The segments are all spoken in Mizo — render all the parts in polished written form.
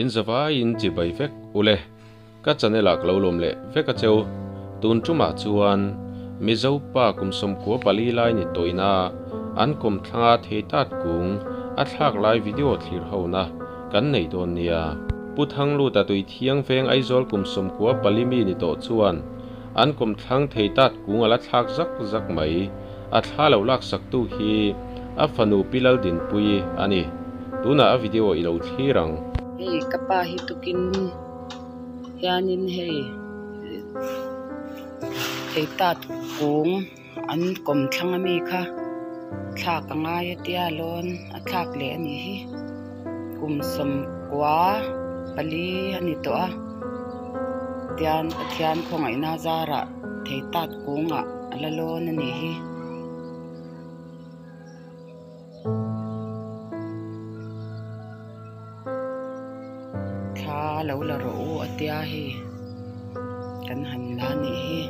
In zavaiin chibai vek ule. Ka channel ah ka lo lawm leh vek a cheu. Tun tumah chuan Mizo pa kum 14 lai ni tawhina an kawmthlanga thei tat kung a thlak lai video thlir hona kan nei dawn nia. Pu Thangluta tui thiang veng Aizawl kum 94 mi ni tawh chuan an kawmthlang thei tat kung a la thlak zak zak mai. A thla lo laksaktu hi a fanu Pi Laldinpuii a ni. Tunah a video i lo thlir ang. Hei ka pa hi tukin hianin hei thei tat kung an kawm thlang ami kha thlak a ngai a tia lawn a thlak leh a nih hi kum 94 a ni tawh a tian Pathian khawngaihna zarah thei tat kungah a la lawn a nih hi. Thla lo la rawh u a tia hei kan han la nih hi.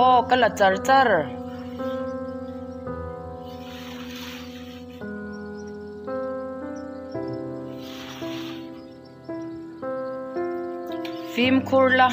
Aw ka la char char. Fimkhur la.